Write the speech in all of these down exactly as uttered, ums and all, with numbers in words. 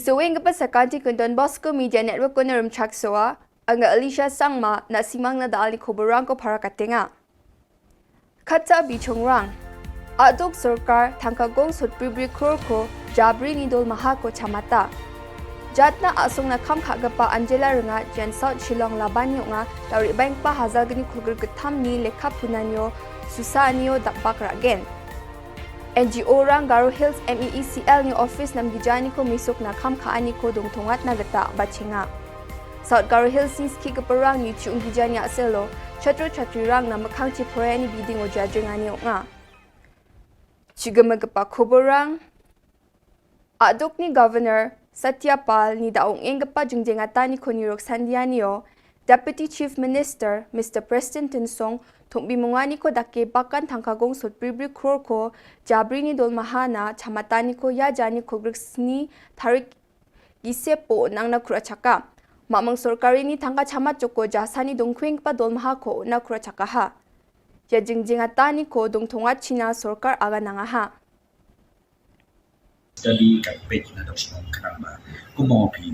Saweng ka pasa kanti kun Don Bosco Media Network ko na Rumchak Soa, anga Alicia Sangma, na simang na dal ni khubor rang ko para katenga. Kata bi chong rang. Aduk sorkar, thangka gong sot pribri kror ko, jabri ni dol maha ko chamata. Jatna asong na kham kha gapa Angela Rengat, jan South Shillong laban nyok nga, tari bang pa hazal gni khulgir getam ni lekha punan yo, susa anyo dak bak ragen. N G O rang Garo Hills M E E C L ni office nam gijani ko misuk na kham kha ani ko dong thongat na geta bachinga. South Garo Hills ni ski ke perang ni chung gijani aselo, chatro chatri rang na makhang chi porani biding o jajeng ani nga. Chigama gapa khubor rang. Aduk ni Governor Satya Pal ni da ong eng gapa jingjeng ata ni ko ni rok sandia ni o. Deputy Chief Minister Mister Prestone Tynsong, thong bi mungani ko dake bakan thangka gong sot pribri kror ko, jabri ni dol mahana, chamata ni ko ya jani ko grik sni tarik gise po nang na kura chaka. Mamang sorkari ni thangka chamat joko jasani dongkwing pa dol maha ko na kura chaka ha. Ya jingjeng ata ni ko dong thongat China sorkar aga nanga ha. Study ka page na dok shnong khnang ba kumno phi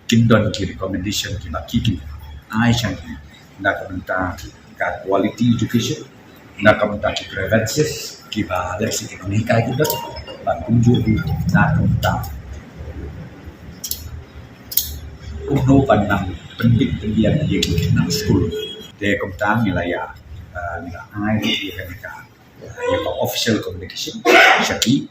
kin don ki recommendation ki ba ki kin ai sha ki na ka bynta ka quality education, na ka bynta ki grievances ki ba lek si ki nong hikai ki dok ba kumjuh na ka bynta kumno ban nang pendik pendiang ïa ki nang skul. Te kumta ngi la ïa, ah, ngi la ai ïa ka, ïa ka, ïa ka official communication sha ki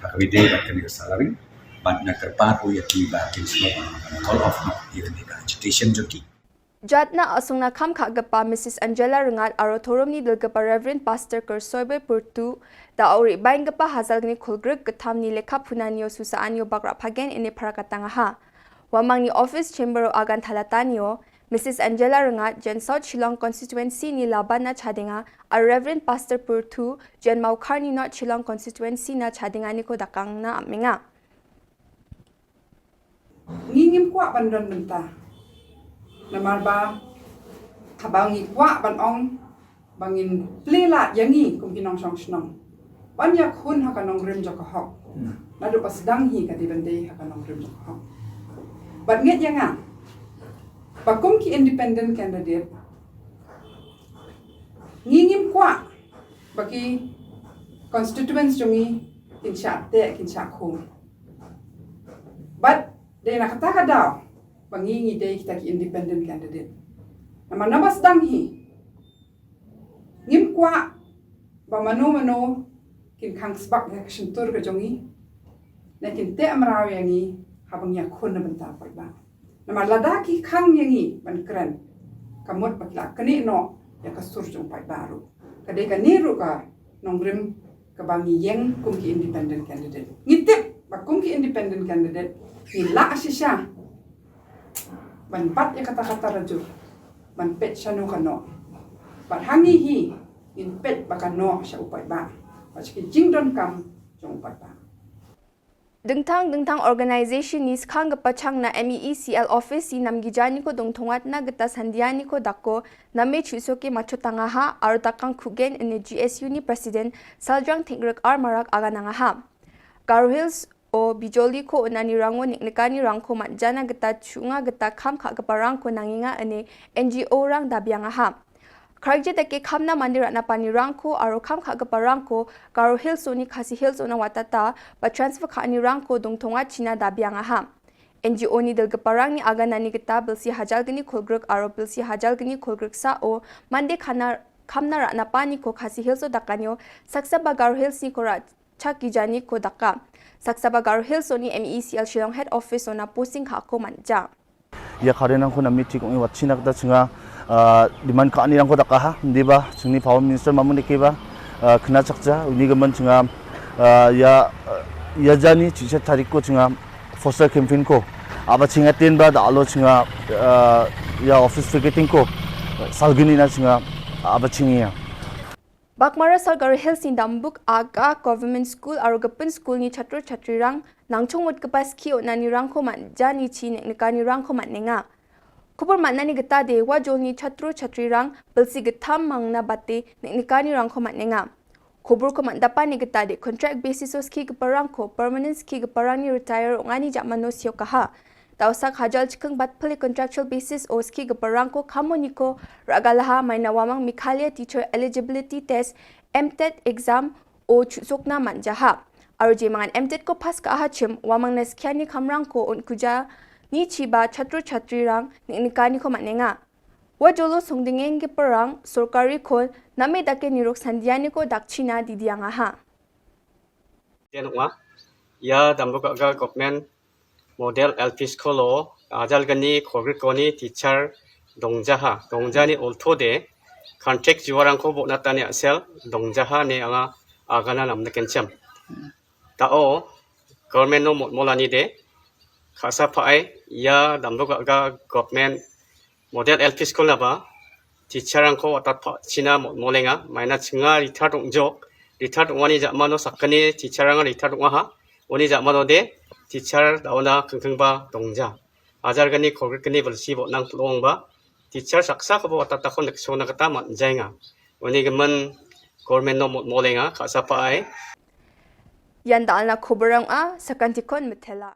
ha ka bynta ba kane ka salary, bad nga kyrpad ruh ïa ki ba kin sngewbha call off noh ïa kane ka agitation jong ki. Jatna asong na kham kha gapa Missus Angela Rengat aro thorom ni dil gapa Reverend Pastor Kersoibe Purtu, da auri bain gapa hazal gni khulgrik getam ni lekha punan yo susa anyo bakra phagen ine para katanga ha. Wamang ni office chamber o agan thalatan yo, Missus Angela Rengat, jan South Shillong constituency ni laban na chadinga, a Reverend Pastor Purtu, jan Mawkhar ni North Shillong constituency na chadinga ni ko dakang na amenga. Ngi ngim kwah ban don bynta. Namar ba haba ngi kwah ban ong ba ngin plie lad ïa ngi kum ki nongshong shnong ban ïakhun ha ka nongrim jong ka hok. Naduh ba sdang hi ka dei ban dei ha ka nongrim jong ka hok. Bad ngeit ïa nga ba kum ki independent candidate ngi ngim kwah ba ki constituents jong ngi kin shah teh kin shah khum. Bad dei na kata ka daw ba ngi ngi dei kita ki independent candidate. Namar naba sdang hi ngim kwah ba mano mano kin khang sbak ïa ka shyntur ka jong ngi ne kin teh mraw ïa ngi haba ngi ïakhun na bynta paidbah. Namar lada ki khang ïa ngi ban kren ka mut ba ki la knieh noh ïa ka sur jong paidbah ruh. Ka dei kane ruh ka nongrim kaba ngi ïeng kum ki independent candidate. Ngi tip ba kum ki independent candidate ngi lah shisha ban bat ïa kata kata rajur ban peit shano ka noh. Bad ha ngi hi ngin peit ba ka noh sha u paidbah bad sha ki jingdonkam jong u paidbah. Dingtang dingtang organization ni skhang gapa chang na M E E C L office i nam gijani ko dong thongat na gata sandiani ko dako na me chuso ke macho tanga ha ar takang khugen ne G S U ni president Saljang Thingrek ar marak aga nanga ha. Garo Hills o Bijoli ko unani rango niknikani rangko mat jana gata chunga gata kham kha gapa rangko nanginga ne N G O rang dabianga ha. Kharje da ke khamna mandi ratna pani rangko aro kham kha gapa rangko Garo Hills oni Khasi Hills ona watata ba transfer kha ani rangko dong thonga China dabianga ha. N G O ni dil gapa rang ni aga nani gata bilsi hajal gni khulgruk aro bilsi hajal gni khulgruk sa o mandi khana khamna ratna pani ko Khasi Hills o dakanyo saksa ba Garo Hills ni ko rat chak ki jani ko daka. Saksa ba Garo Hills oni M E C L Shillong head office ona posting kha ko manja. Ïa khare nang khun amit thik ong i wat chinak da chinga, ah, demand ka ani rang ko daka ha, ndi ba chingni power minister mamun deke ba, ah, khna chakcha uni gaman chinga, ah, ïa, ah, ïa jani chicha tarik ko chinga foster campaign ko aba chinga ten ba da alo chinga, ah, ïa office vacating ko salgini na chinga aba chinga. Baghmara South Garo Hills ni Dambuk Aga Government School aro gapin school ni chatro chatri rang nangchong mut kapa ski o nani rang ko mat jani chi nek nekani rang ko mat nenga. Khubor mat nani gata de wa jol ni chatro chatri rang bilsi gatham mang na bate nek nekani rang ko mat nenga. Khubor ko man da pan ïa kata de contract basis o ski ki parang ko permanent ski ki parang ni retire ong ani ja mano sio kaha. Tau sak hajal chikeng bat pele contractual basis o ski ki parang ko kamo ni ko raga laha maina wamang Meghalaya Teacher Eligibility Test MTET exam o chusok na man jaha. Aro je mangan MTET ko pass ka aha chim wamang na skia ni kamrang ko un kuja ni chiba chatru chatri rang ni nikani ko man nenga. Wa jolo songdingeng ki parang sorkari khol name dake nirok sandia ni ko dakchina didiang aha. Ïa Dambugaga Government Model L P School o ajal gani khogri koni teacher dongjaha dongjani oltho de contract juarang ko bo natani asel dongjaha ne anga agana namna kenchem. Ta o government no mot molani de khasa pha ai ïa Dambugaga Government Model L P School naba teacher angko atat pha china mot molenga maina chinga rithar dong jok rithar dong wani jamano sakani teacher anga rithar dong aha uni jamano de teacher dauna kengkeng ba dongja. Ajar gani khogri kani balsi bo nang pelong ba teacher saksa ko bo atat takon nek sona kata man jainga. Uni gemen government no mot molenga khasa pha ai. Yan da alna khubor ang a sakan tikon metela.